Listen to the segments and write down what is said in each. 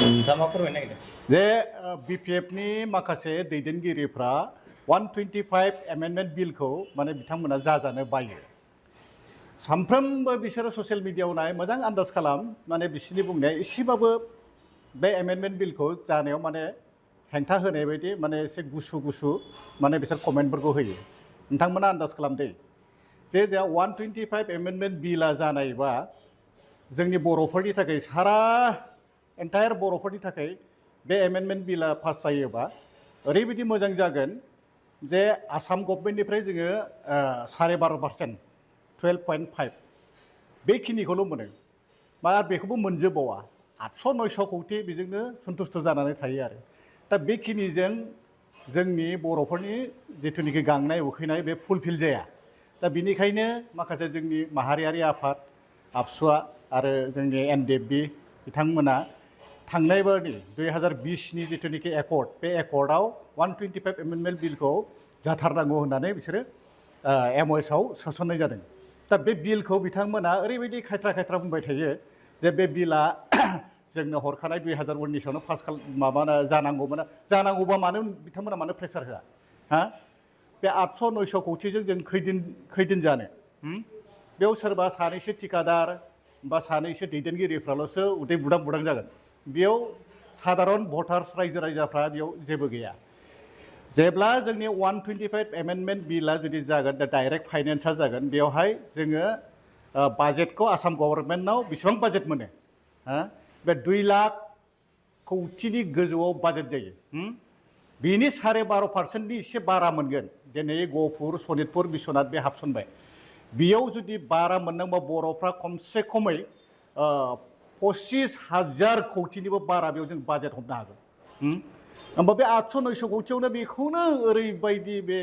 नोंथाङा मा फोरमायनो नागिरदों? जे बिपिएफनि माखासे दैदेनगिरिफ्रा 125 एमेन्डमेन्ट बिलखौ माने बिथांमोना जाजानो बायो। सानफ्रोमबो बिसोरो ससियेल मिडियायाव नाय मोजां आन्दाज खालाम माने बिसोरनि बुंनाया एसेबाबो बे एमेन्डमेन्ट बिलखौ जानायाव माने हेंथा होनाय बायदि माने एसे गुसु माने बिसोर कमेन्टफोरखौ होयो। नोंथांमोना आन्दाज खालामदे जे 125 एमेन्डमेन्ट बिला जानायबा जोंनि बर'फोरनि थाखाय सारा एन्टायार बर'फोरनि थाखाय बे एमेन्डमेन्ट बिला पास जायोबा ओरैबायदि मोजां जागोन जे आसाम गभर्नमेन्टनिफ्राय जोङो 12.5% 12.5 बेखिनिखौल' मोनो मा बेखौबो मोनजोबबावा 800-900 कौटि बेजोंनो सन्तुष्ट जानानै थायो आरो दा बेखिनिजों जोंनि बर'फोरनि जिथुनिखि गांनाय उखैनाय बे फुलफिल जाया दा बिनिखायनो माखासे जोंनि माहारियारि आफाद आबसुआ आरो जोंनि एनडिएफबि बिथांमोना थांनाय बारनि 2020नि जिथुनिखि एकर्ड बे एकर्डआव 125 एमेन्डमेन्ट बिलखौ जाथारनांगौ होननानै बिसोरो एमओएसआव सोसननाय जादों। दा बे बिलखौ बिथांमोना ओरैबायदि खायथ्रा बुंबाय थायो जे बे बिला जोंनो हरखानाय 2019आवनो पास माबाना जानांगौबा मानो बिथांमोना मानो प्रेसार होआ हा बे 800-900 कौटिजों जों खैदिन जानो बेयाव सोरबा सानैसो थिकादार बा सानैसो दैदेनगिरिफ्राल'सो उदै बुदां जागोन बेयाव साधारन भटार्स रायजो राजाफ्रा बेयाव जेबो गैया। जेब्ला जोंनि 125 एमेन्डमेन्ट बिला जुदि जागोन दा डाइरेक्ट फाइनेन्सआ जागोन बेयावहाय जोङो बाजेटखौ आसाम गभर्नमेन्टनाव बेसेबां बाजेट मोनो हा बे 2 लाख कौटिनि गोजौआव बाजेट जायो बिनि 12.5%नि एसे बारा मोनगोन दिनै गहपुर सनितपुर बिश्वनाथ बे हाबसनबाय बेयाव जुदि बारा मोननांगौबा बर'फ्रा खमसे खमै 25,000 कौटिनिबो बारा बेयाव जों बाजेट हमनो हागोन होमबा बे 800-900 कौटियावनो बेखौनो ओरैबायदि बे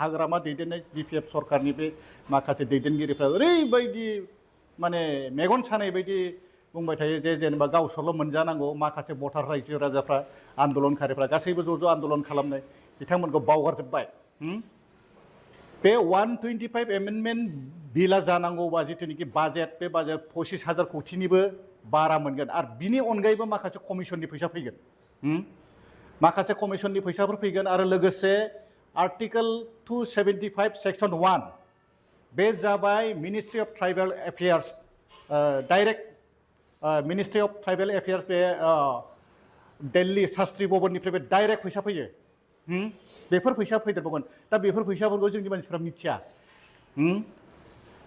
हाग्रामा दैदेननाय बिपिएफ सरकारनि बे माखासे दैदेनगिरिफ्रा ओरैबायदि माने मेगन सानाय बायदि बुंबाय थायो जे जेनेबा गावसोरल' मोनजानांगौ माखासे भटार रायजो राजाफ्रा आन्दलनकारिफ्रा गासैबो ज' आन्दलन खालामनाय बिथांमोनखौ बावगारजोब्बाय बे 125 एमेन्डमेन्ट बिला जानांगौबा जिथुनिखि बाजेट बे बाजेट 25,000 कौटिनिबो बारा मोनगोन आरो बिनि अनगायैबो माखासे कमिसननि फैसा फैगोन माखासे कमिसननि फैसाफोर फैगोन आरो लोगोसे आर्टिकेल 275 सेक्सन 1 बे जाबाय ministry of tribal affairs direct ministry of tribal affairs बे दिल्ली शास्त्रि भवननिफ्राय बे डाइरेक्ट फैसा फैयो बेफोर फैसा फैदेरबावगोन दा बेफोर फैसाफोरखौ जोंनि मानसिफ्रा मिथिया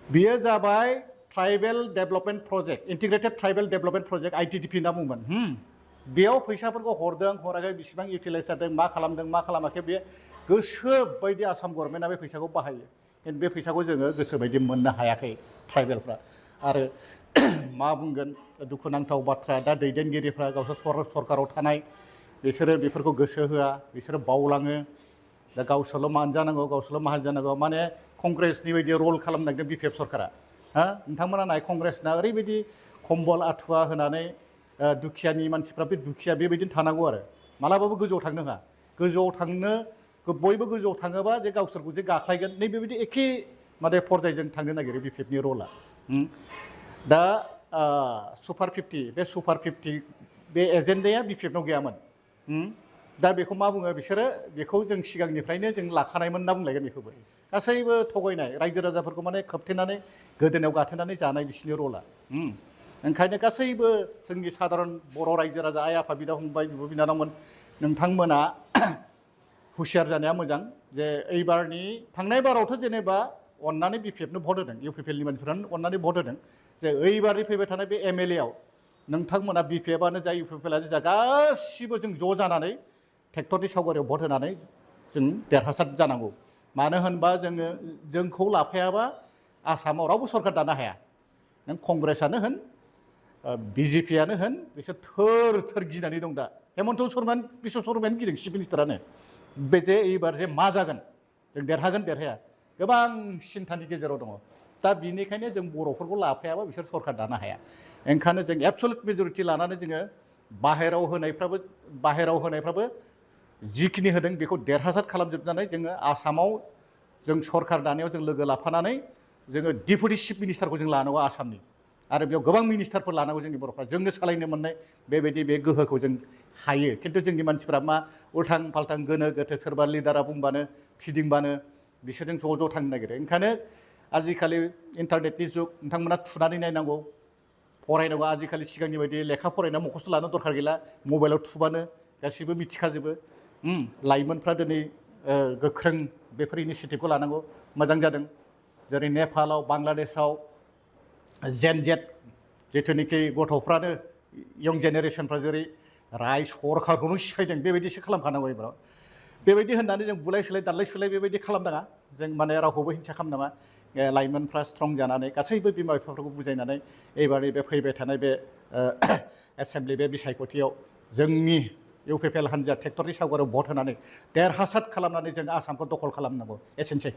बियो जाबाय tribal development project integrated tribal development project ITDP होनना बुंगोन बेयाव फैसाफोरखौ हरदों हराखै बेसेबां इउटिलाइज जादों मा खालामदों मा खालामाखै बे गोसो बायदि आसाम गभर्नमेन्टआ बे फैसाखौ बाहायो खिन्थु बे फैसाखौ जोङो गोसो बायदि मोननो हायाखै ट्राइबेलफ्रा आरो मा बुंगोन दुखुनांथाव बाथ्रा दा दैदेनगिरिफ्रा गावसोर सरकाराव थानाय बिसोरो बेफोरखौ गोसो होआ बिसोरो बावलाङो दा गावसोरल' माहाजोन जानांगौ गावसोरल' माहाजोन जानांगौ माने कंग्रेसनि बायदि रल खालामनो नागिरदों बिपिएफ सरकारा हा नोंथांमोना नाय कंग्रेसना ओरैबायदि कम्बल आथुवा होनानै दुखियानि मानसिफ्रा बे दुखिया बेबायदिनो थानांगौ आरो मालाबाबो गोजौआव थांनो होआ गोजौआव थांनो बयबो गोजौआव थाङोबा जे गावसोरखौ जे गाख्लायगोन नैबेबायदि एखे माने पर्यायजों थांनो नागिरो बिपिएफनि रला दा सुपार 50 बे सुपार 50 बे एजेन्डाया बिपिएफनाव गैयामोन दा बेखौ मा बुङो बिसोरो बेखौ जों सिगांनिफ्रायनो जों लाखानायमोन होनना बुंलायगोन बेखौबो गासैबो थगायनाय रायजो राजाफोरखौ माने खोबथेनानै गोदोनायाव गाथेनानै जानाय बिसोरनि रला ओंखायनो गासैबो जोंनि साधारन बर' रायजो राजा आइ आफा बिदा फंबाय बिब' बिनानावमोन नोंथांमोना हुसियार जानाया मोजां जे एइबारनि थांनाय बारावथ' जेनेबा अननानै बिपिएफनो भट होदों इउपिपिएलनि मानसिफ्रानो अननानै भट होदों जे एइबारनि फैबाय थानाय बे एमएलएआव नोंथांमोना बिपिएफआनो जा इउपिपिएलआनो जा गासिबो जों ज' जानानै ट्रेक्टरनि सावगारियाव भट होनानै जों देरहासार जानांगौ मानो होनबा जोंखौ लाफायाबा आसामाव रावबो सरकार दानो हाया नों कंग्रेसआनो होन बिजेपिआनो होन बिसोर थोर गिनानै दं दा हेमन्त बिश्व शर्मायानो गिदों चिफ मिनिस्टारानो बे जे एइबार जे मा जागोन जों देरहागोन देरहाया गोबां सिन्थानि गेजेराव दङ दा बिनिखायनो जों बर'फोरखौ लाफायाबा बिसोर सरकार दानो हाया ओंखायनो जों एबसलुट मेजरिटि लानानै जोङो बाहेराव होनायफ्राबो जिखिनि होदों बेखौ देरहासार खालामजोबनानै जोङो आसामाव जों सरकार दानायाव जों लोगो लाफानानै जोङो डिपुटि चिफ मिनिस्टारखौ जों लानांगौ आसामनि आरो बेयाव गोबां मिनिस्टारफोर लानांगौ जोंनि बर'फ्रा जोंनो सालायनो मोननाय बेबायदि बे गोहोखौ जों हायो खिन्थु जोंनि मानसिफ्रा मा उल्थां फाल्थां गोनो गोथो सोरबा लिडारा बुंबानो फिदिंबानो बिसोरजों ज' ज' थांनो नागिरो ओंखायनो आजिखालि इन्टारनेटनि जुग नोंथांमोना थुनानै नायनांगौ फरायनांगौ आजिखालि सिगांनि बायदि लेखा फरायना मखस्थ' लानो दरखार गैला मबाइलाव थुबानो गासिबो मिथिखाजोबो लाइमोनफ्रा दिनै गोख्रों बेफोर इनिसियेटिभखौ लानांगौ मोजां जादों जेरै नेपालाव बांलादेशआव जेन जेट जिथुनिखि गथ'फ्रानो यं जेनेरेसनफ्रा जेरै राय सरखारखौनो सिफायदों बेबायदिसो खालामखानांगौ एबाराव बेबायदि होननानै जों बुलाय सोलाय दानलाय सुलाय बेबायदि खालामनाङा जों माने रावखौबो हिंसा खालामनाङा लाइमोनफ्रा स्ट्रं जानानै गासैबो बिमा बिफाफोरखौ बुजायनानै एबारै बे फैबाय थानाय बे एसेमब्लि बे बिसायख'थियाव जोंनि इउपिपिएल हान्जाया ट्रेक्टरनि सावगारियाव भट होनानै देरहासार खालामनानै जों आसामखौ दखल खालामनांगौ एसेनोसै